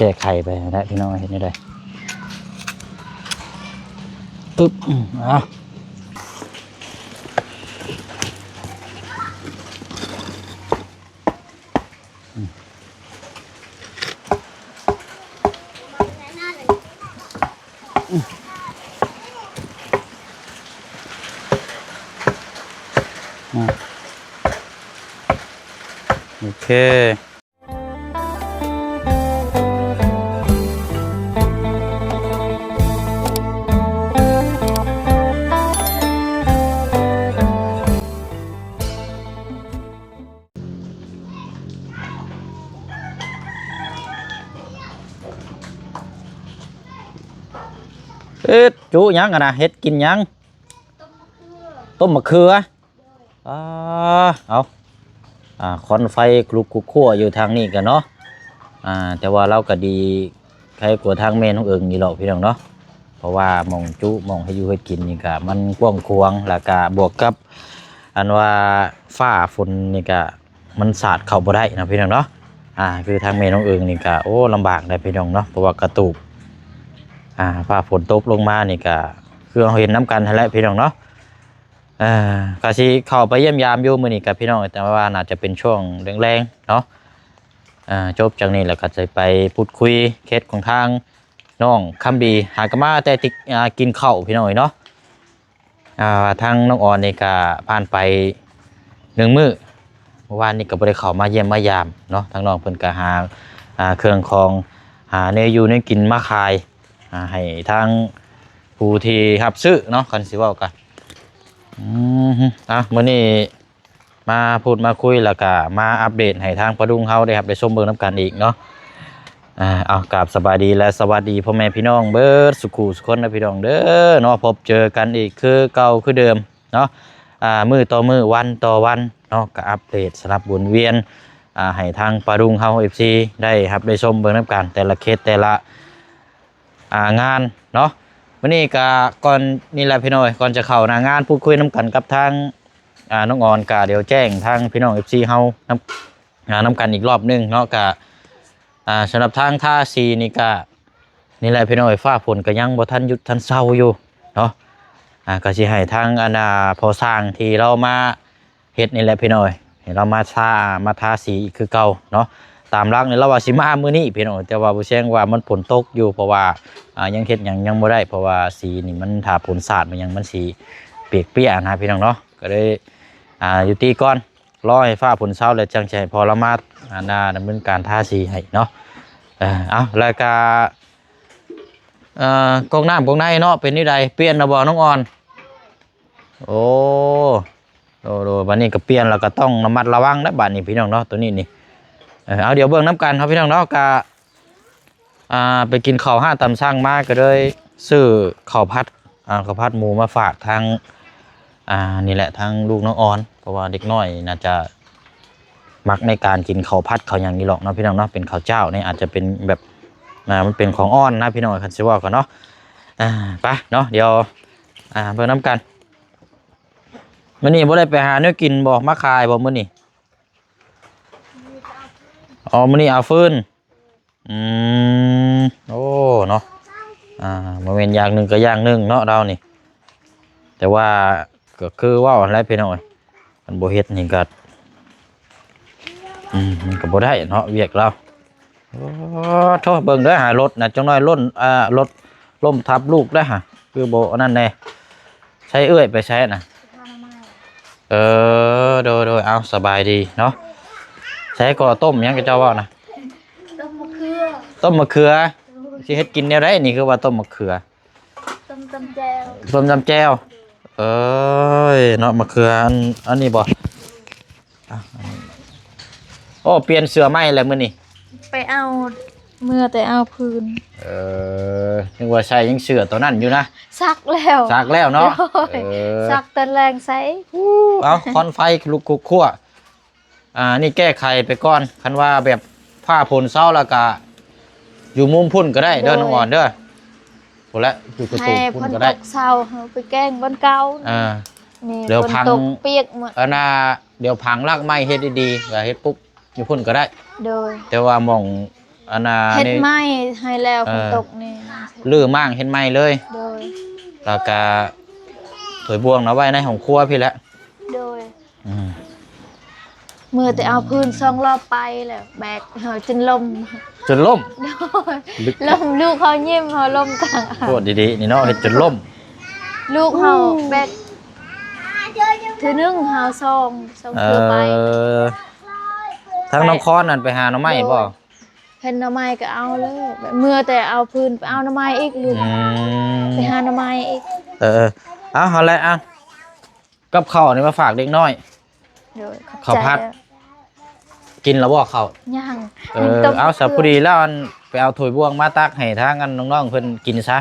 ແກ້ໄຂໄປຫັ້ນແຫຼະພີ່ນ້ອງ ເຮັດແນວໃດ? ປຶບ ອືມ ເອົາ ອືມ ອືມ ໂອເຄ. ເອີ ຈຸຫຍັງຫັ້ນນະ? ເຮັດກິນຫຍັງ? ຕົ້ມໝາກເຂືອ. ອາ ເອົາ ອາ ຄວັນໄຟລຸກຄຸກຄົວຢູ່ທາງນີ້ກະເນາະ ອາ ແຕ່ວ່າລາວກະດີໄຄກວ່າທາງແມ່ນ້ອງເອີງນີ້ດອກພີ່ນ້ອງເນາະ ເພາະວ່າໝ່ອງຈຸ ໝ່ອງເຮັດຢູ່ເຮັດກິນນີ້ກະມັນກວ້າງຂວາງ ແລ້ວກະບວກກັບອັນວ່າຟ້າຝົນນີ້ກະມັນສາດເຂົ້າບໍ່ໄດ້ເນາະພີ່ນ້ອງເນາະ ອາ ຄືທາງແມ່ນ້ອງເອີງນີ້ກະ ໂອ້ ລຳບາກໄດ໋ພີ່ນ້ອງເນາະ ເພາະວ່າກະຕູບ ອາ ຟ້າຝົນຕົກລົງມານີ້ກະ ຄືເຮົາເຫັນນຳກັນຫັ້ນແຫຼະພີ່ນ້ອງເນາະ. ເອີ ກະຊິເຂົ້າໄປຢ້ຽມຢາມຢູ່ມື້ນີ້ກັບພີ່ນ້ອງ ແຕ່ວ່າໜ້າຈະເປັນຊ່ວງແລງໆເນາະ ເອີ ຈົບຈາກນີ້ແລ້ວກະຈະໄປພຸດຄຸຍເຂດຂອງທາງນ້ອງຄຳດີ ຫາກະມາແຕ່ຕິ ອາ ກິນເຂົ້າພີ່ນ້ອງເອີຍເນາະ ອາ ທາງນ້ອງອອນນີ້ກະຜ່ານໄປໜຶ່ງມື້ ເມື່ອວານນີ້ກະບໍ່ໄດ້ເຂົ້າມາຢ້ຽມມາຢາມເນາະ ທາງນ້ອງເພິ່ນກະຫາ ອາ ເຄື່ອງຂອງ ຫາແນວຢູ່ແນວກິນມາຂາຍ ອາ ໃຫ້ທາງຜູ້ທີ່ຮັບຊື້ເນາະ ຄັນຊິເວົ້າກະ ອືມ ອ່ະ ມື້ນີ້ມາພູດມາຄຸຍ ແລ້ວກະມາອັບເດດໃຫ້ທາງປ້າລຸງເຮົາໄດ້ຮັບໄດ້ຊົມເບິ່ງນຳກັນອີກເນາະ ອ່າ ເອົາ ກາບສະບາຍດີ ແລະ ສະຫວັດດີພໍ່ແມ່ພີ່ນ້ອງເບິດສຸຂູສຸຄົນເດີພີ່ນ້ອງເດີເນາະ ພົບເຈີກັນອີກຄືເກົ່າຄືເດີມເນາະ ອ່າ ມື້ຕໍ່ມື້ ວັນຕໍ່ວັນເນາະ ກະອັບເດດສະຫຼັບວົນວຽນ ອ່າ ໃຫ້ທາງປ້າລຸງເຮົາ ເອັຟຊີ ໄດ້ຮັບໄດ້ຊົມເບິ່ງນຳກັນ ແຕ່ລະເຂດແຕ່ລະ ອ່າ ງານເນາະ ມື້ນີ້ກະກ່ອນ ນີ້ແຫຼະພີ່ນ້ອງເອີຍ ກ່ອນຈະເຂົ້າໜ້າງານ ພູດຄຸຍນຳກັນກັບທາງ ອ່າ ນ້ອງອອນ ກະດຽວແຈ້ງທາງພີ່ນ້ອງ ເອັຟຊີ ເຮົານຳ ອ່າ ນຳກັນອີກລອບໜຶ່ງເນາະ ກະ ອ່າ ສຳລັບທາງທາສີນີ້ກະ ນີ້ແຫຼະພີ່ນ້ອງເອີຍ ຟ້າຝົນກະຍັງບໍ່ທັນຢຸດທັນເຊົາຢູ່ເນາະ ອ່າ ກະຊິໃຫ້ທາງ ອັນ ອ່າ ພໍ່ຊ່າງທີ່ລາວມາ ເຮັດນີ້ແຫຼະພີ່ນ້ອງເອີຍ ໃຫ້ລາວມາທາ ມາທາສີອີກຄືເກົ່າເນາະ ຕາມຫຼັກນີ້ລາວວ່າຊິມາມື້ນີ້ພີ່ນ້ອງ ແຕ່ວ່າບໍ່ແຊງວ່າມັນຝົນຕົກຢູ່ ເພາະວ່າ ອ່າ ຍັງເຮັດຫຍັງຍັງບໍ່ໄດ້ ເພາະວ່າສີນີ້ມັນ ຖ້າຝົນສາດມັນຫຍັງມັນຊິປຽກເປຍນະພີ່ນ້ອງເນາະ ກະເລີຍ ອ່າ ຢຸດຕິກ່ອນ ລໍໃຫ້ຟ້າຝົນເຊົາແລ້ວຈັ່ງຊິໃຫ້ພໍ່ລາວມາ ອັນນ່າ ດຳເນີນການທາສີໃຫ້ເນາະ ເອີ ເອົາ ແລ້ວກະ ເອີ ກອກນ້ຳກອກໃນເນາະ ເປັນແນວໃດ ປ່ຽນແລ້ວບໍ່ນ້ອງອອນ? ໂອ້ ໂດຍໆ ບັດນີ້ກະປ່ຽນແລ້ວກະຕ້ອງລະມັດລະວັງແລ້ວບາດນີ້ພີ່ນ້ອງເນາະ ໂຕນີ້ນີ້ ເອີ ເອົາ ດຽວເບິ່ງນຳກັນເນາະພີ່ນ້ອງເນາະ ກະ ອ່າ ໄປກິນເຂົ້າຮ້ານຕາມສັ່ງມາ ກະເລີຍຊື້ເຂົ້າຜັດ ອ່າ ເຂົ້າຜັດໝູມາຝາກທາງ ອ່າ ນີ້ແຫຼະ ທາງລູກນ້ອງອອນ ເພາະວ່າເດັກນ້ອຍໜ້າຈະ ມັກໃນການກິນເຂົ້າຜັດເຂົ້າຫຍັງນີ້ຫຼອກເນາະພີ່ນ້ອງເນາະ ເປັນເຂົ້າຈ້າວນີ້ອາດຈະເປັນແບບ ອ່າ ມັນເປັນຂອງອ່ອນນະພີ່ນ້ອງ ຄັນຊິເວົ້າກັນເນາະ ອ່າ ໄປເນາະ ດຽວ ອ່າ ເບິ່ງນຳກັນ ມື້ນີ້ບໍ່ໄດ້ໄປຫາແນວກິນບໍ່ ມາຂາຍບໍ່ມື້ນີ້? ອໍ ມື້ນີ້ເອົາຟືນ ອືມ ໂອ້ ເນາະ ອ່າ ບໍ່ແມ່ນຢ່າງໜຶ່ງກະຢ່າງໜຶ່ງເນາະ ລາວນີ້ ແຕ່ວ່າກະຄືເວົ້າຫັ້ນແຫຼະພີ່ນ້ອງເອີຍ ຄັນບໍ່ເຮັດນີ້ກະ ອືມ ມັນກະບໍ່ໄດ້ເນາະ ວຽກລາວ ໂອ້ໂທ້ ເບິ່ງເດີຫາລົດນະ ຈັກໜ້ອຍລົ້ນ ອ່າ ລົດລົ້ມທັບລູກເດີຫາ ຄືບໍ່ອັນນັ້ນແດ່ ໃຊ້ເອື້ອຍໄປໃສນະ? ເອີ ໂດຍໆ ເອົາ ສະບາຍດີເນາະ ໃສກໍຕົ້ມຫຍັງກະເຈົ້າເວົ້ານະ? ຕົ້ມໝາກເຂືອ ຕົ້ມໝາກເຂືອ ຊິເຮັດກິນແນວໃດນີ້ ຄືວ່າຕົ້ມໝາກເຂືອ? ຕົ້ມຕຳແຈ່ວ ຕົ້ມຕຳແຈ່ວ ເອີຍ ເນາະ ໝາກເຂືອ ອັນ ອັນນີ້ບໍ່? ໂອ້ ປ່ຽນເສື້ອໃໝ່ແລ້ວມື້ນີ້ ໄປເອົາ ເມືອແຕ່ເອົາຟືນ ເອີ ນຶກວ່າໃສ່ຍັງເສື້ອໂຕນັ້ນຢູ່ນະ ຊັກແລ້ວ ຊັກແລ້ວເນາະ ໂດຍ ເອີ ຊັກຕອນແລງໃສ່ ເອົາ ຄວັນໄຟລຸກຄຸກຄົວ ອ່າ ນີ້ແກ້ໄຂໄປກ່ອນ ຄັນວ່າແບບຟ້າຝົນເຊົາແລ້ວກະ ຢູ່ມຸມພຸ້ນກະໄດ້ເດີ ໂດຍ ນ້ອງອອນເດີ ພຸ້ນແຫຼະ ຢູ່ປະຕູ ໃຫ້ຝົນຕົກເຊົາ ເຮົາໄປແກ້ງບ່ອນເກົ່າ ອ່າ ນີ້ ດຽວພັງ ຝົນຕົກປຽກໝົດ ອັນນ່າ ດຽວພັງລາກໄມ້ເຮັດດີໆ ກະເຮັດປຸກຢູ່ພຸ້ນກະໄດ້ ໂດຍ ແຕ່ວ່າໝ່ອງ ອັນນ່າ ເຮັດໃໝ່ໃຫ້ແລ້ວ ເອີ ຝົນຕົກນີ້ ຮື້ມ້າງເຮັດໃໝ່ເລີຍ. ໂດຍ ແລ້ວກະຖ້ວຍບ່ວງນະໄວ້ໃນຫ້ອງຄົວພີ້ແຫຼະ. ໂດຍ ອືມ ເມື່ອແຕ່ເອົາພື້ນສອງລອບໄປແລ້ວ ແບກເຮົາຈົນລົ້ມ. ຈົນລົ້ມ? ໂດຍ ລຶກ ລົ້ມ ລູກເຮົາຍິ້ມ ເຮົາລົ້ມກາງອ່າງ. ໂພດດີໆ ນີ້ເນາະ ເຮັດຈົນລົ້ມ. ລູກເຮົາ ໂອ້ ແບກ ເທື່ອໜຶ່ງເຮົາສອງ ສອງເທື່ອໄປ. ເອີ ທາງນ້ອງຄອນນັ້ນໄປຫາໜໍ່ໄມ້ບໍ່? ໂດຍ ເຫັນໜໍ່ໄມ້ກໍເອົາເລີຍ ແບບເມື່ອແຕ່ເອົາພື້ນໄປເອົາໜໍ່ໄມ້ອີກ ລູກ ອືມ ໄປຫາໜໍ່ໄມ້ອີກ. ເອີໆ ເອົາ ຫັ້ນແຫຼະ ເອົາ ກັບເຂົ້ານີ້ມາຝາກເດັກນ້ອຍ. ໂດຍ ຂອບໃຈ. ເຂົ້າຜັດ ກິນແລ້ວບໍ່ເຂົ້າ? ຍັງ ເອີ ຍັງຕົ້ມ ເອົາ ສະ ເກືອ ພໍດີແລ້ວ ອັນ ໄປເອົາຖ້ວຍບ່ວງມາຕັກໃຫ້ທາງ ອັນ ນ້ອງໆເພິ່ນກິນຊະ.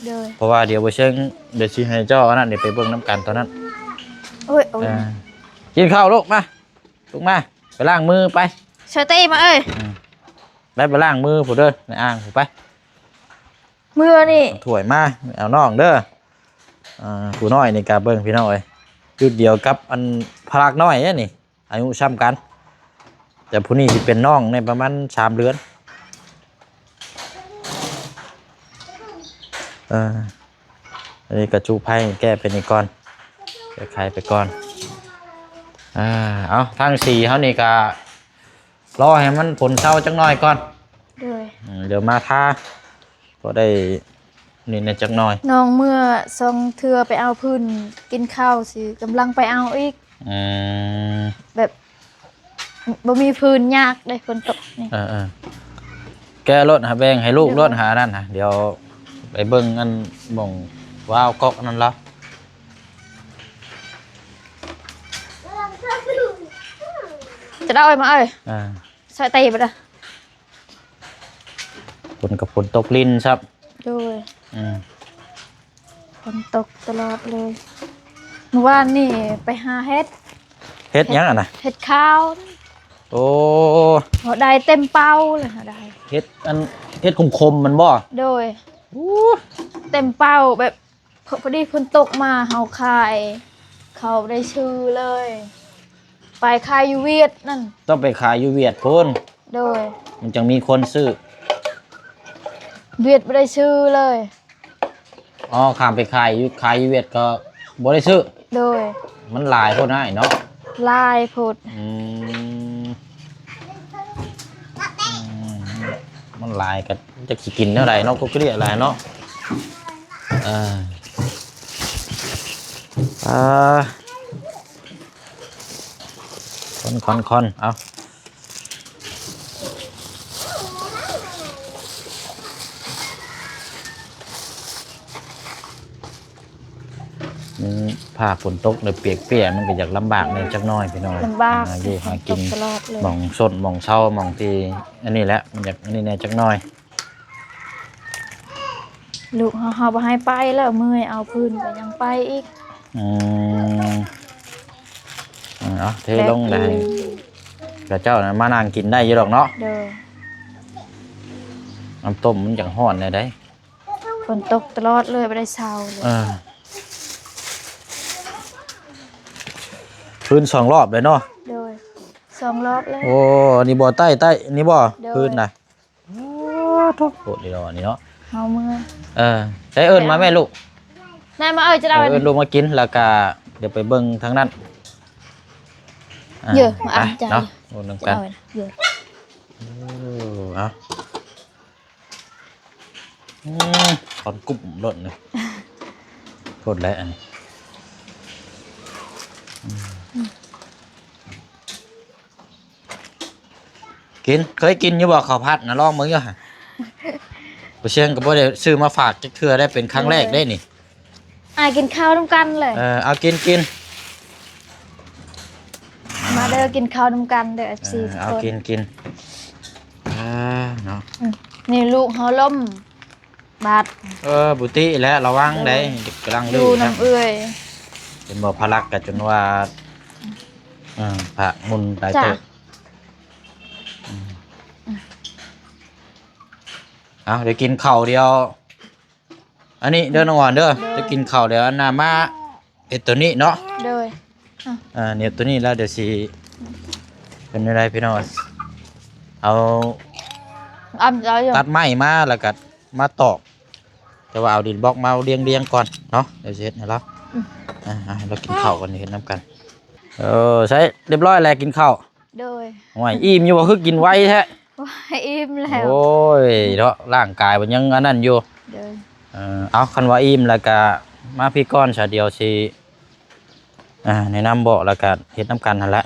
ໂດຍ ເພາະວ່າດຽວບໍ່ເຊີງ ດຽວຊິໃຫ້ເຈົ້າອັນນັ້ນ ດຽວໄປເບິ່ງນຳກັນຕອນນັ້ນ. ໂອ້ຍ ໂອ້ຍ ເອີ ກິນເຂົ້າລູກ ມາ ລູກມາ ໄປລ້າງມືໄປ. ສະຕີມາເອີຍ ອືມ ໄປ ໄປລ້າງມືພຸ້ນເດີ ໃນອ່າງພຸ້ນໄປ. ເມື່ອນີ້ ເອົາຖ້ວຍມາ ເອົານ້ອງເດີ. ອ່າ ຜູ້ນ້ອຍນີ້ກະເບິ່ງພີ່ນ້ອງເອີຍ ຈຸດດຽວກັບອັນພະລັກນ້ອຍເດ້ນີ້ ອາຍຸຊ່ຳກັນ ແຕ່ຜູ້ນີ້ຊິເປັນນ້ອງໃນປະມານສາມເດືອນ. ເອີ ອັນນີ້ກະຈຸໄພແກ້ໄປນີ້ກ່ອນ ແກ້ໄຂໄປກ່ອນ. ອ່າ ເອົາ ທາງສີເຮົານີ້ກະ ລໍໃຫ້ມັນຝົນເຊົາຈັກໜ້ອຍກ່ອນ. ໂດຍ ອືມ ດຽວມາທາ ພໍໄດ້ນີ້ແດ່ຈັກໜ້ອຍ. ນ້ອງເມື່ອສອງເທື່ອໄປເອົາພື້ນກິນເຂົ້າ ຊິກຳລັງໄປເອົາອີກ. ອືມ ແບບ ບໍ່ມີພື້ນຍາກເດ້ ຝົນຕົກນີ້. ເອີໆ ແກະໂລດຫາ ແບ່ງໃຫ້ລູກໂລດ ໂດຍ ຫານັ້ນຫາ ດຽວໄປເບິ່ງອັນໝ່ອງວາວກອກນັ້ນລະ. ຈະໄດ້ມາເອີຍ ອ່າ ໃສ່ເຕະບໍ່ໄດ້. ຝົນກໍຝົນຕົກລິນຊ້ຳ. ໂດຍ ອືມ ຝົນຕົກຕະຫຼອດເລີຍ. ມື້ວານນີ້ໄປຫາເຫັດ. ເຫັດຫຍັງຫັ້ນນະ? ເຫັດຂາວ. ໂອ້ ເຮົາໄດ້ເຕັມເປົາເລີຍ ເຮົາໄດ້ ເຫັດອັນ ເຫັດຂົມໆມັນບໍ່? ໂດຍ ໂອ້ ເຕັມເປົາ ແບບ ພໍ ພໍດີຝົນຕົກມາ ເຮົາຂາຍ ເຂົາບໍ່ໄດ້ຊື້ເລີຍ ໄປຂາຍຢູ່ຫວຽດນັ້ນ. ຕ້ອງໄປຂາຍຢູ່ຫວຽດພຸ້ນ. ໂດຍ ມັນຈັ່ງມີຄົນຊື້. ຫວຽດບໍ່ໄດ້ຊື້ເລີຍ. ອໍ ຂ້າມໄປຂາຍຢູ່ ຂາຍຢູ່ຫວຽດກໍບໍ່ໄດ້ຊື້. ໂດຍ ມັນຫຼາຍໂພດອ້າຍເນາະ. ຫຼາຍໂພດ. ອືມ ອືມ ມັນຫຼາຍກໍຈັກຊິກິນແນວໃດເນາະ ກໍເກຍຫຼາຍເນາະ. ເອີ ອ່າ ຄອນໆໆ ເອົາ ມັນ ຟ້າຝົນຕົກແລ້ວປຽກເປຍ ມັນກໍຢາກລຳບາກແດ່ຈັກໜ້ອຍພີ່ນ້ອງ. ລຳບາກ ຫາຢູ່ຫາກິນ ຝົນຕົກຕະຫຼອດເລີຍ. ໝ່ອງຊົນໝ່ອງເຊົາ ໝ່ອງທີ່ອັນນີ້ແຫຼະ ມັນຢາກອັນນີ້ແດ່ຈັກໜ້ອຍ. ລູກເຮົາ ເຮົາບໍ່ໃຫ້ໄປແລ້ວ ເມື່ອຍເອົາພື້ນກໍຍັງໄປອີກ. ອືມ ເອົາ ເທລົງໄດ້ ແບບນີ້ ຂະເຈົ້ານະມານັ່ງກິນໄດ້ຢູ່ດອກເນາະ. ໂດຍ ນ້ຳຕົ້ມມັນຈັ່ງຮ້ອນແດ່ໃດ໋. ຝົນຕົກຕະຫຼອດເລີຍ ບໍ່ໄດ້ເຊົາເລີຍ. ເອີ ຄືນສອງລອບເລີຍເນາະ. ໂດຍ ສອງລອບແລ້ວ. ໂອ້ ອັນນີ້ບໍ່ ໃຕ້ ໃຕ້ນີ້ບໍ່? ໂດຍ ຄືນນະ. ໂອ້ ໂທ້ ໂພດດີດອກນີ້ເນາະ. ເຮົາເມື່ອຍ. ເອີ ໃຊ້ເອີ້ນມາແມ່ລູກ. ນາຍມາເອີຍ ຈະໄດ້ ເອີ້ນລູກມາກິນ ແລ້ວກະດຽວໄປເບິ່ງທາງນັ້ນ. ເອີ ມາ ໄປເນາະ ເບິ່ງນຳກັນ. ເອີ ເອົາ ອືມ ຄອນກຸ້ມໂລດນີ້ ໂພດແຫຼະອັນນີ້. ອືມ ກິນ ເຄີຍກິນຢູ່ບໍ່ ເຂົ້າຜັດນະ? ລອງເບິ່ງຢູ່ຫະ. ບໍ່ເຊຍງກໍບໍ່ໄດ້ຊື້ມາຝາກຈັກເທື່ອໄດ໋ ເປັນຄັ້ງແລກເດ້ນີ້. ອ່າ ກິນເຂົ້ານຳກັນເລີຍ. ເອີ ເອົາ ກິນ ກິນ ມາເດີ ກິນເຂົ້ານຳກັນເດີ ເອັຟຊີ ເອີ ທຸກຄົນ. ເອົາ ກິນ ກິນ ອ່າ ເນາະ. ອືມ ນີ້ລູກເຮົາລົ້ມບາດ. ເອີ ບຸຕິແຫຼະ ລະວັງໄດ໋. ໂດຍ ກຳລັງ ຢູ່ນຳເອື້ອຍ ເຫັນບໍ່ ພະລັກກະຈົນວ່າ ເອີ ພະມຸນຫຼາຍເຕີບ. ອືມ ເອົາ ດຽວກິນເຂົ້າດຽວ ອັນນີ້ເດີ ນ້ອງອອນເດີ. ໂດຍ ຈະກິນເຂົ້າແລ້ວ ອັນນ່າ ມາເຮັດໂຕນີ້ເນາະ. ໂດຍ ອ່າ ເຮັດໂຕນີ້ແລ້ວ ດຽວຊິເປັນແນວໃດພີ່ນ້ອງ. ເອົາ ອຳເອົາຢູ່ ຕັດໄມ້ມາ ແລ້ວກໍມາຕອກ ແຕ່ວ່າເອົາດິນບລັອກມາລຽງໆກ່ອນເນາະ ດຽວຊິເຮັດໃຫ້ລາວ. ອືມ ອ່າ ໃຫ້ລາວກິນເຂົ້າກ່ອນ ເຮັດນຳກັນ. ເອີ ໃຊ້ ຮຽບຮ້ອຍແລ້ວ ກິນເຂົ້າ. ໂດຍ. ໂອ້ຍ ອີ່ມຢູ່ບໍ່? ຄືກິນໄວແທ້. ໂອ້ຍ ອີ່ມແລ້ວ. ໂອ້ຍ ເນາະ ຮ່າງກາຍມັນຍັງອັນນັ້ນຢູ່. ໂດຍ. ເອີ ເອົາ ຄັນວ່າອີ່ມແລ້ວກະມາພີ້ກ່ອນຊະ ດຽວຊິ ອ່າ ແນະນຳເບາະ ແລ້ວກະເຮັດນຳກັນຫັ້ນແຫຼະ.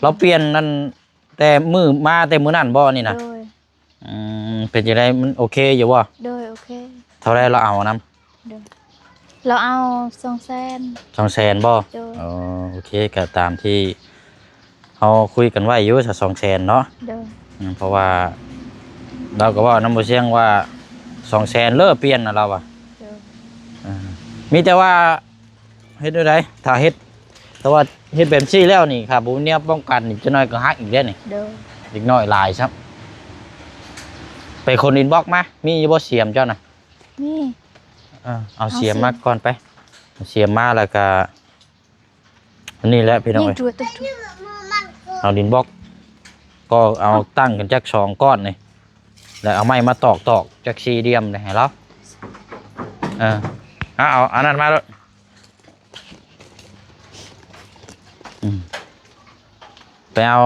ລາວປ່ຽນນັ້ນແຕ່ມື້ ມາແຕ່ມື້ນັ້ນບໍ່ນີ້ນະ? ໂດຍ. ອືມ ເປັນຈັ່ງໃດ ມັນໂອເຄຢູ່ບໍ່? ໂດຍ ໂອເຄ. ເທົ່າໃດລາວເອົານຳ? ໂດຍ ລາວເອົາສອງແສນ. ສອງແສນບໍ່? ໂດຍ. ອໍ ໂອເຄ ກໍຕາມທີ່ເຮົາຄຸຍກັນໄວ້ຢູ່ຊະ ສອງແສນເນາະ. ໂດຍ. ອືມ ເພາະວ່າລາວກໍເວົ້ານຳບໍ່ຊຽງວ່າ ສອງແສນເລີປ່ຽນນະ ລາວວ່າ. ໂດຍ. ເອີ ມີແຕ່ວ່າ ເຮັດແນວໃດ ຖ້າເຮັດ ແຕ່ວ່າເຮັດແບບຊີ້ແລ້ວນີ້ ຖ້າບໍ່ມີແນວປ້ອງກັນນີ້ ຈັກໜ້ອຍກໍຫັກອີກເດ້ນີ້. ໂດຍ. ເດັກນ້ອຍຫຼາຍຊ້ຳ. ໄປຂົນດິນບລັອກມາ ມີຢູ່ບໍ່ສຽມເຈົ້ານະ? ມີ. ເອີ ເອົາ ເອົາສຽມ ສຽມມາກ່ອນໄປ ເອົາສຽມມາ ແລ້ວກະ ອັນນີ້ແຫຼະພີ່ນ້ອງເອີຍ ເອົາດິນບລັອກ ກໍເອົາຕັ້ງກັນຈັກສອງກ້ອນນີ້ ແລ້ວເອົາໄມ້ມາຕອກໆຈັກສີ່ຫຼ່ຽມນີ້ໃຫ້ລາວ. ເອີ ເອົາ ເອົາອັນນັ້ນມາໂລດ. ອືມ ໄປເອົາ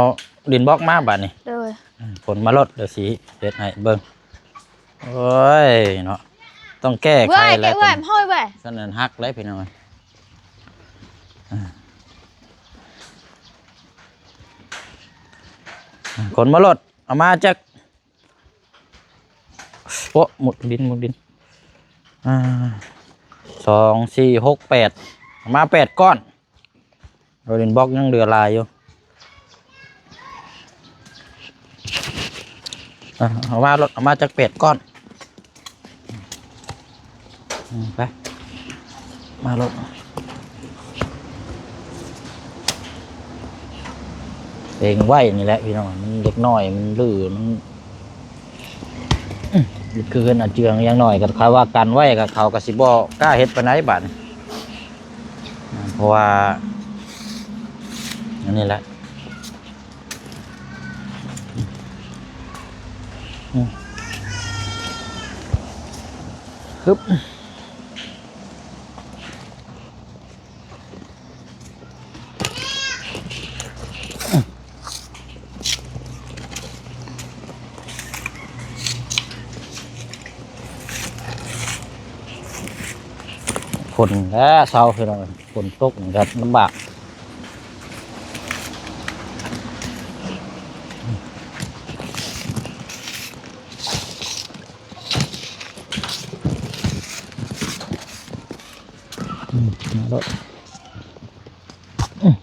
ດິນບລັອກມາບາດນີ້. ໂດຍ. ອືມ ຂົນມາໂລດ ດຽວຊິເຮັດໃຫ້ເບິ່ງ. ໂອ້ຍເນາະ ຕ້ອງແກ້ໄຂແຫຼະ ເອີຍ ເອີຍ ເອີຍ ຊັ້ນນັ້ນຫັກເລີຍພີ່ນ້ອງ. ອ່າ ຂົນມາໂລດ ເອົາມາຈັກ ໂອ້ ໝົດດິນ ໝົດດິນ. ອ່າ ສອງ ສີ່ ຫົກ ແປດ ມາແປດກ້ອນ. ໂດຍ ດິນບລັອກຍັງເຫຼືອຫຼາຍຢູ່. ອ່າ ເອົາມາໂລດ ເອົາມາຈັກແປດກ້ອນ. ອືມ ໄປ ມາໂລດ. ເລັງໄວ້ນີ້ແຫຼະພີ່ນ້ອງ ມັນເດັກນ້ອຍ ມັນດື້ ມັນ ອືມ ຄືເຮືອນອາເຈືອງ ຢ່າງໜ້ອຍກໍ ຄັນວ່າກັນໄວ້ກໍ ເຂົາກໍຊິບໍ່ກ້າເຮັດປານໃດບາດນີ້. ອ່າ ເພາະວ່າ ອັນນີ້ແຫຼະ ອືມ ຮຶບ. ຝົນແລ້ວເຊົາ ພີ່ນ້ອງ ຝົນຕົກນີ້ກໍລຳບາກ. ອືມ ມາໂລດ. ອືມ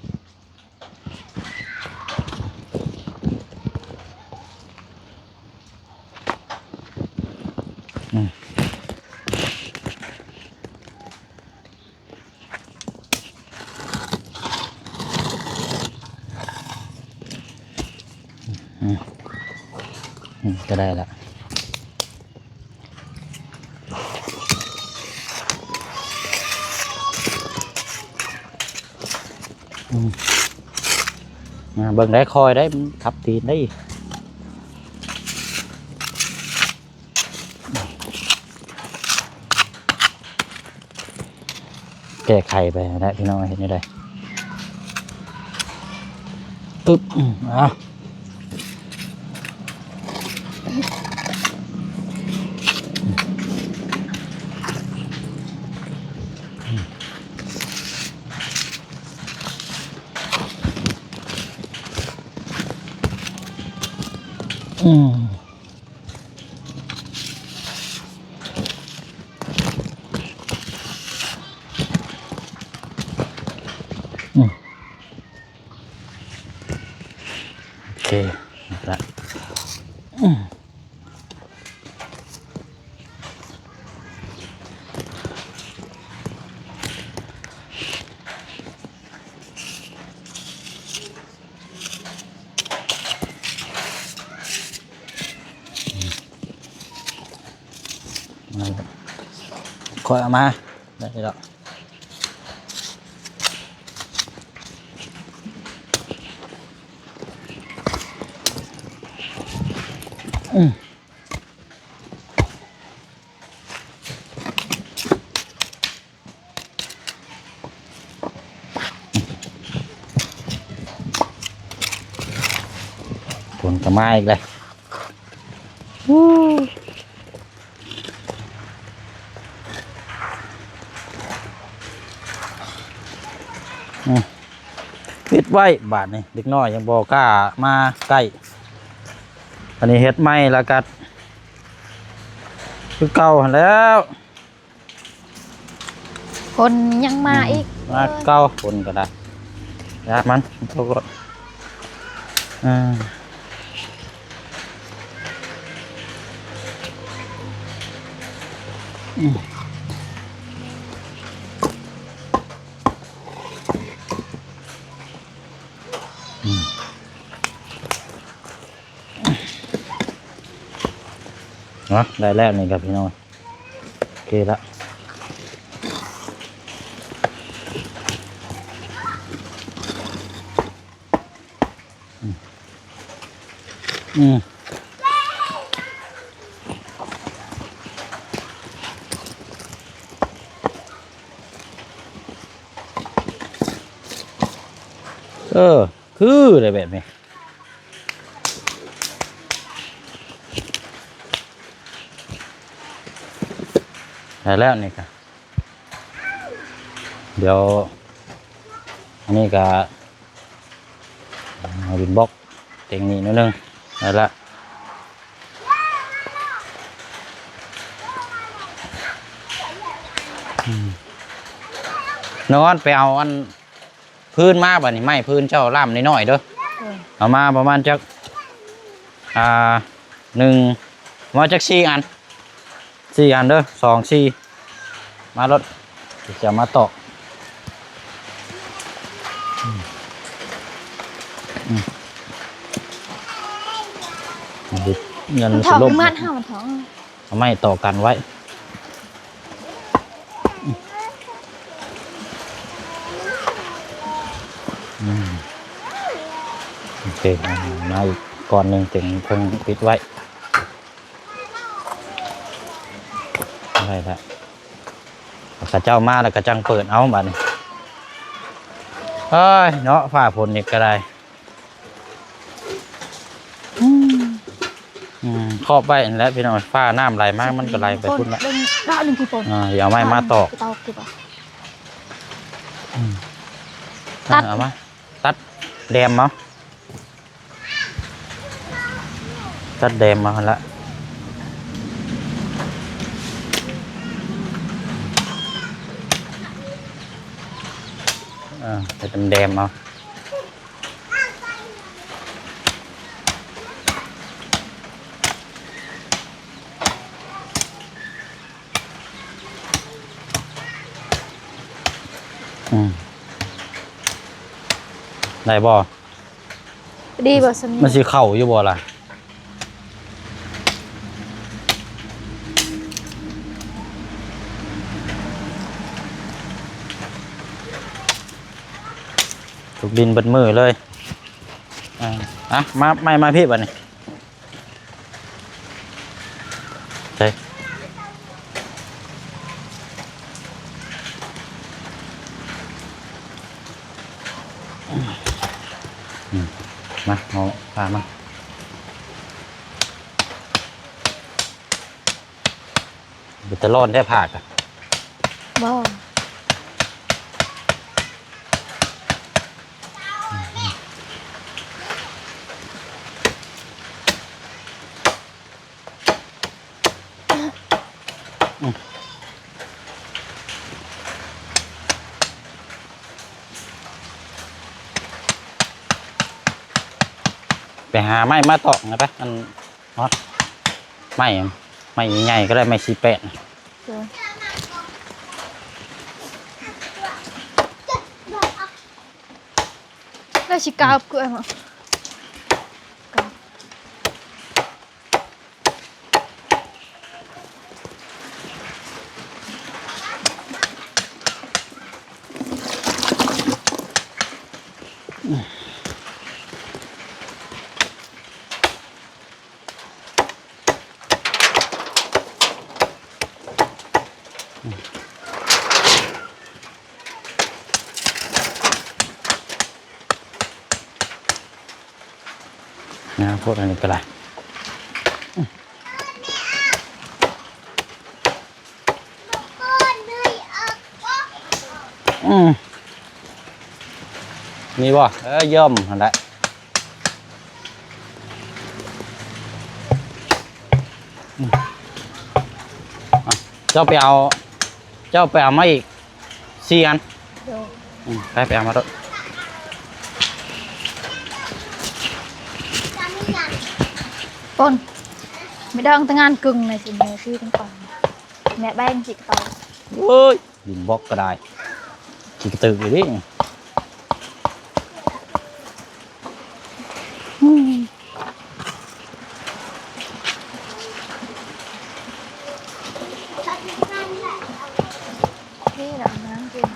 ອືມ ອືມ ອືມ ກໍໄດ້ລະ. ອືມ ມາເບິ່ງໄດ້ ຄ່ອຍໄດ້ ມັນທັບຕີນໄດ້. ແກ້ໄຂໄປຫັ້ນແຫຼະພີ່ນ້ອງ ເຮັດແນວໃດ? ປຶບ ອືມ ເອົາ ອືມ ອືມ ໂອເຄ ໄດ້ລະ ອືມ ມາ ຄ່ອຍເອົາມາ ໄດ້ແລ້ວ ອືມ. ມາອີກແລ້ວ. ປິດໄວ້ບາດນີ້ ເດັກນ້ອຍຍັງບໍ່ກ້າມາໃກ້. ອັນນີ້ເຮັດໃໝ່ແລ້ວກໍຄືເກົ່າຫັ້ນແຫຼ້ວ. ຝົນຍັງມາອີກ ມາເກົ່າ ຝົນກໍໄດ້ ຢາມັນ ເອົາໂລດ ເອີ ເນາະ ໄດ້ແລ້ວນີ້ກໍພີ່ນ້ອງ. ໂອເຄລະ ອືມ ເອີ ຄືໄດ້ແບບນີ້. ໄດ້ແລ້ວນີ້ກະ ດຽວ ອັນນີ້ກະ ເອົາດິນບລັອກເຕັງນີ້ໜ້ອຍໜຶ່ງ ໄດ້ລະ ອືມ ນອນໄປເອົາອັນ ພື້ນມາບາດນີ້ ໄມ້ພື້ນເຈົ້າລ້ຳນ້ອຍໆເດີ ເອີ ເອົາມາປະມານຈັກ ອ່າ ໜຶ່ງ ປະມານຈັກສີ່ອັນ ສີ່ອັນເດີ ສອງ ສີ່ ມາໂລດ ຈະເອົາມາຕອກ ອືມ ອືມ ມັນຊິ ມັນຊິລົ້ມ ມັນເອົາໄມ້ຕໍ່ກັນໄວ້ ອືມ ໂອເຄ ມາອີກກ້ອນໜຶ່ງ ເຕັງເພິ່ງປິດໄວ້ ໄດ້ລະ ເຂົາເຈົ້າມາແລ້ວກໍຈັ່ງເປີດເອົາບາດນີ້ ເອີຍ ເນາະ ຟ້າຝົນນີ້ກໍໄດ້. ອືມ ອືມ ຂອບໄວ້ຫັ້ນແຫຼະພີ່ນ້ອງ ຟ້ານ້ຳໄຫຼມາ ມັນກໍໄຫຼໄປພຸ້ນລະ ເອີ ດຽວເອົາໄມ້ມາຕອກ ອືມ ຕັດ ເອົາມາ ຕັດແດມເອົາ ຕັດແດມເອົາຫັ້ນລະ ເອີ ຕັດແດມເອົາ. ອືມ ໄດ້ບໍ່? ພໍດີບໍ່ ສ່ຳນີ້ ມັນຊິເຂົ້າຢູ່ບໍ່ລະ? ທຸກດິນເບິດມື້ເລີຍ. ອ່າ ອ່ະ ມາ ໄມ້ມາພີ້ບາດນີ້. ໃສ່ ອືມ ມາ ເອົາຜ້າມາ. ເປັນຕາຮ້ອນແທ້ຜ້າກະ. ບໍ່ ອືມ ໄປຫາໄມ້ມາຕອກນະໄປ ອັນ ຮອດ ໄມ້ ໄມ້ໃຫຍ່ໆກໍໄດ້ ໄມ້ສີ່ແປດ ໂດຍ ແລ້ວຊິກາບເກືອມາ. ອືມ ນາໂພດ ອັນນີ້ກໍໄດ້. ອືມ ນີ້ບໍ່? ເອີ ຢ້ອມຫັ້ນແຫຼະ. ອືມ ເຈົ້າໄປເອົາ ເຈົ້າໄປເອົາມາອີກສີ່ອັນ. ໂດຍ. ອືມ ໄປ ໄປເອົາມາໂລດ. ປົນ ໄປດອງແຕ່ງານກຶ່ງໃນຊິເມຍຊື່ກັນກ່ອນ ແມ່ແບ່ງຊິກະຕອຍ. ໂອ້ຍ ດິນບລັອກກໍໄດ້ ຂີ້ກະຕຶກຢູ່ເດ້. ອືມ ເທລະນ້ຳກິນ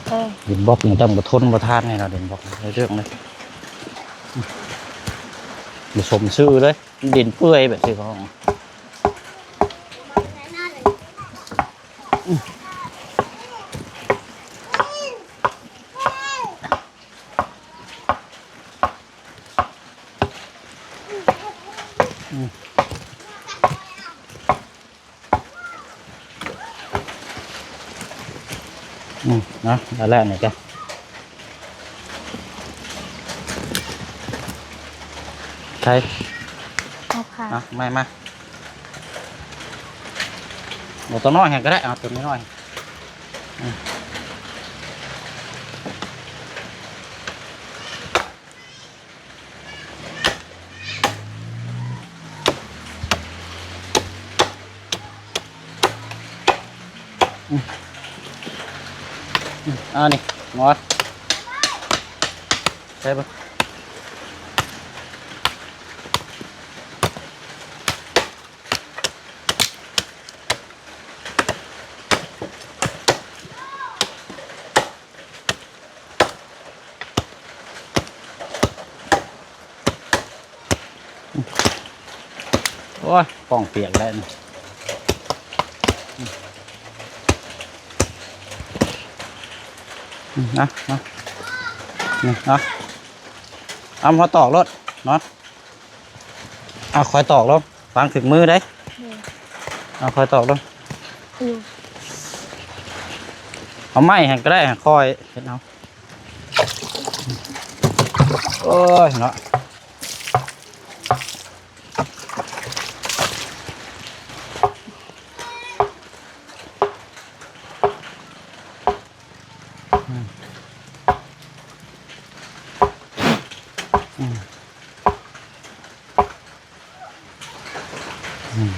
ເອີ ດິນບລັອກນີ້ຕ້ອງບໍ່ທົນບໍ່ທານແນ່ນອນ ດິນບລັອກໃນເລື່ອງເລີຍ. ບໍ່ສົມຊື່ເລີຍ ດິນເປື່ອຍແບບນີ້ຂອງ ອືມ ອືມ ນະ ໄດ້ແລ້ວນີ້ກະ ໃສ່ ເອົາຜ້າ ມາ ມາ ມາ ເອົາຕົວນ້ອຍໃຫ້ກໍໄດ້ ເອົາຕົວນ້ອຍໆ ອືມ. ອືມ ອືມ ເອົານີ້ ງອດ ໃສ່ເບິ່ງ ໂອ້ຍ ກ້ອງປຽກແລ້ວນີ້ ອືມ ນະ ນະ ນີ້ ເອົາ ເອົາມາຕອກໂລດເນາະ. ເອົາ ຄ່ອຍຕອກລົງ ວາງຖືກມືເດ້. ໂດຍ. ເອົາ ຄ່ອຍຕອກລົງ. ໂດຍ. ເອົາໄມ້ຫັ້ນກໍໄດ້ ຄ່ອຍເຮັດເອົາ. ໂອ້ຍເນາະ. ອືມ ອືມ ອືມ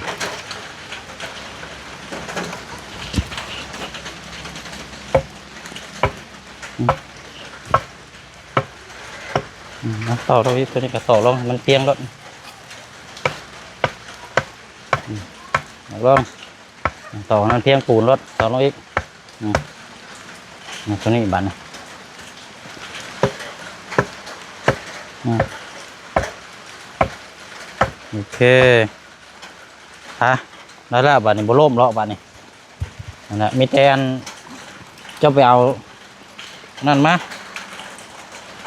ອືມ ອືມ ເອົາ ຕໍ່ລົງອີກ ຕົວນີ້ກໍຕໍ່ລົງໃຫ້ມັນປ່ຽງໂລດ. ອືມ ເອົາລົງ. ຕໍ່ນັ້ນພຽງປູນໂລດ ຕໍ່ລົງອີກ. ອືມ ມາຕົວນີ້ບາດນີ້. ອືມ ໂອເຄ ອ່ະ ໄດ້ແລ້ວບາດນີ້ ບໍ່ລົ້ມເລາະບາດນີ້. ນັ້ນແຫຼະ ມີແຕ່ອັນ ເຈົ້າໄປເອົານັ້ນມາ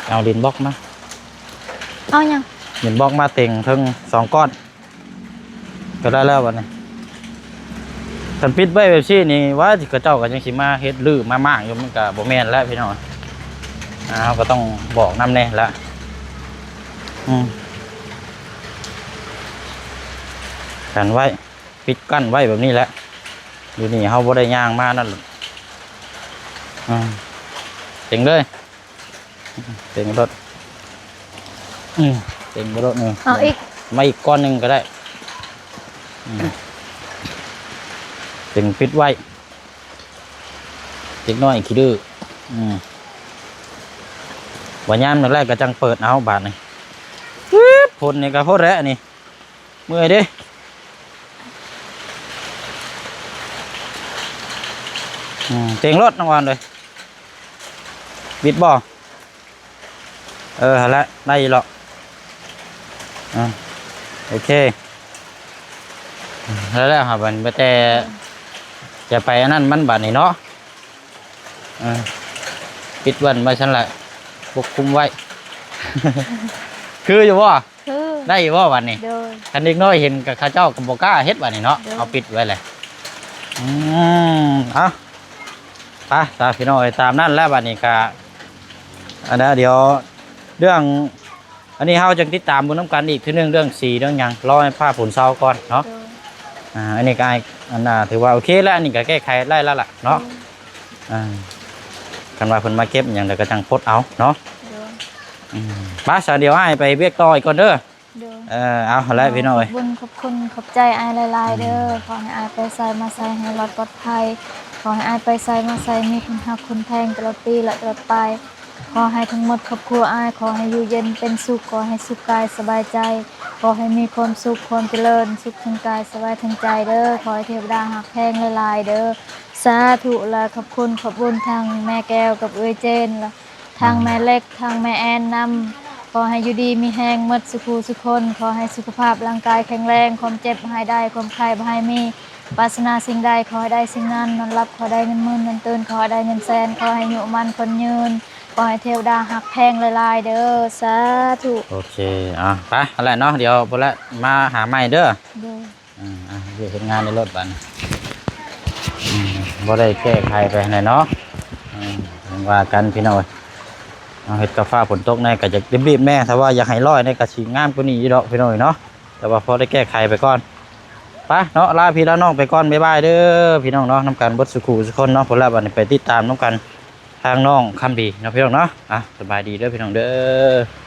ເອົາດິນບລັອກມາ. ເອົາຫຍັງ? ດິນບລັອກມາເຕັງເທິງສອງກ້ອນ. ກໍໄດ້ແລ້ວບັດນີ້. ຄັນປິດໄວ້ແບບຊີ້ນີ້ ວ່າເຂົາເຈົ້າກໍຍັງຊິມາເຮັດ ຮື້ມາມ້າງຢູ່ ມັນກໍບໍ່ແມ່ນແລ້ວພີ່ນ້ອງ. ອ່າ ເຮົາກໍຕ້ອງບອກນຳແດ່ລະ. ອືມ ກັນໄວ້ ປິດກັ້ນໄວ້ແບບນີ້ແຫຼະ. ຢູ່ນີ້ເຮົາບໍ່ໄດ້ຍ່າງມານັ້ນ. ອືມ ເຕັງເລີຍ. ເຕັງໂລດ. ອືມ ເຕັງໂລດ. ເອີ ເອົາອີກ ມາອີກກ້ອນໜຶ່ງກໍໄດ້. ອືມ ເຕັງປິດໄວ້. ເດັກນ້ອຍຂີ້ດື້. ອືມ ວ່າຍາມນັ້ນແຫຼະກໍຈັ່ງເປີດເອົາບາດນີ້. ຟຶບ ພົ່ນນີ້ກໍພົ່ນແຫຼະນີ້. ເມື່ອຍເດ້. ອືມ ເຕັງໂລດນ້ອງອອນເອີຍ. ບິດບໍ່? ເອີ ຫັ້ນແຫຼະ ໄດ້ຢູ່ເລາະ. ອືມ ໂອເຄ ແລ້ວ ແລ້ວຫາບັດນີ້ ແຕ່ຈະໄປອັນນັ້ນມັນບາດນີ້ເນາະ. ເອີ ປິດແວ່ນໄວ້ຊັ້ນແຫຼະ ປົກຄຸມໄວ້. ຄືຢູ່ບໍ່? ຄື ໄດ້ຢູ່ບໍ່ບັດນີ້? ໂດຍ ຄັນເດັກນ້ອຍເຫັນກໍເຂົາເຈົ້າກໍບໍ່ກ້າເຮັດບັດນີ້ເນາະ ໂດຍ ເອົາປິດໄວ້ແຫຼະ. ອືມ ເອົາ ໄປຊະພີ່ນ້ອງເອີຍ ຕາມນັ້ນແຫຼະບັດນີ້ກະ ອັນນັ້ນ ດຽວເລື່ອງ ອັນນີ້ເຮົາຈັ່ງຕິດຕາມເບິ່ງນຳກັນອີກເທື່ອໜຶ່ງ ເລື່ອງສີເລື່ອງຫຍັງ ລໍໃຫ້ຟ້າຝົນເຊົາກ່ອນເນາະ. ໂດຍ ອ່າ ອັນນີ້ກໍອ້າຍ ອັນນ່າ ຖືວ່າໂອເຄແລ້ວ ອັນນີ້ກໍແກ້ໄຂໄດ້ແລ້ວລະເນາະ. ໂດຍ ອ່າ ຄັນວ່າເພິ່ນມາເກັບຫຍັງແລ້ວກໍຈັ່ງປົດເອົາເນາະ. ໂດຍ ອືມ ໄປຊະ ດຽວອ້າຍໄປວຽກຕໍ່ອີກກ່ອນເດີ. ໂດຍ ເອີ ເອົາຫັ້ນແຫຼະພີ່ນ້ອງເອີຍ ຂອບບຸນຂອບຄຸນຂອບໃຈອ້າຍຫຼາຍໆເດີ. ອືມ ຂໍໃຫ້ອ້າຍໄປໃສມາໃສໃຫ້ລອດປອດໄພ ຂໍໃຫ້ອ້າຍໄປໃສມາໃສມີຄົນຮັກຄົນແພງຕະຫຼອດປີ ແລະ ຕະຫຼອດໄປ. ຂໍໃຫ້ທັງໝົດຄອບຄົວອ້າຍ ຂໍໃຫ້ຢູ່ເຢັນເປັນສຸກ ຂໍໃຫ້ສຸກກາຍສະບາຍໃຈ ຂໍໃຫ້ມີຄວາມສຸກຄວາມຈະເລີນ ສຸກທັງກາຍສະບາຍທັງໃຈເດີ. ຂໍໃຫ້ເທວະດາຮັກແພງຫຼາຍໆເດີ. ສາທຸ ແລະ ຂອບຄຸນຂອບບຸນທັງແມ່ແກ້ວກັບເອື້ອຍເຈນ ແລະ ທັງແມ່ເລັກ ທັງແມ່ແອນນຳ ຂໍໃຫ້ຢູ່ດີມີແຮງໝົດສູ່ຜູ້ສູ່ຄົນ ຂໍໃຫ້ສຸຂະພາບຮ່າງກາຍແຂງແຮງ ຄວາມເຈັບໃຫ້ໄດ້ ຄວາມໄຂ້ບໍ່ໃຫ້ມີ ປາດຖະໜາສິ່ງໃດຂໍໃຫ້ໄດ້ສິ່ງນັ້ນ ນອນຫຼັບຂໍໃຫ້ໄດ້ເງິນໝື່ນ ນອນຕື່ນຂໍໃຫ້ໄດ້ເງິນແສນ ຂໍໃຫ້ອາຍຸໝັ້ນຂວັນຍືນ ຂໍໃຫ້ເທວະດາຮັກແພງຫຼາຍໆເດີ. ສາທຸ. ໂອເຄ ອ່າ ໄປຫັ້ນແຫຼະເນາະ ດຽວພຸ້ນແຫຼະມາຫາໃໝ່ເດີ. ໂດຍ ອ່າ ອ່າ ວຽກເຮັດງານໃນລົດບັດນີ້ ອືມ ບໍ່ໄດ້ແກ້ໄຂໄປຫັ້ນແຫຼະເນາະ. ອືມ ຍັງວ່າກັນພີ່ນ້ອງເອີຍ ເຮົາເຮັດກັບຟ້າຝົນຕົກແດ່ກໍຢາກລີບໆແດ່ ຖ້າວ່າຢາກໃຫ້ຮ້ອຍນີ້ກໍຊິງາມກວ່ານີ້ຢູ່ດອກພີ່ນ້ອງເອີຍເນາະ ແຕ່ວ່າພໍໄດ້ແກ້ໄຂໄປກ່ອນ. ໄປເນາະ ລາພີ່ລານ້ອງໄປກ່ອນ ບາຍບາຍເດີພີ່ນ້ອງເນາະ ນຳກັນເບິດສູ່ຄູ່ສູ່ຄົນເນາະ. ພຸ້ນລະບັດນີ້ໄປຕິດຕາມນຳກັນທາງນ້ອງຄຳດີເນາະພີ່ນ້ອງເນາະ. ອ່ະ ສະບາຍດີເດີພີ່ນ້ອງເດີ.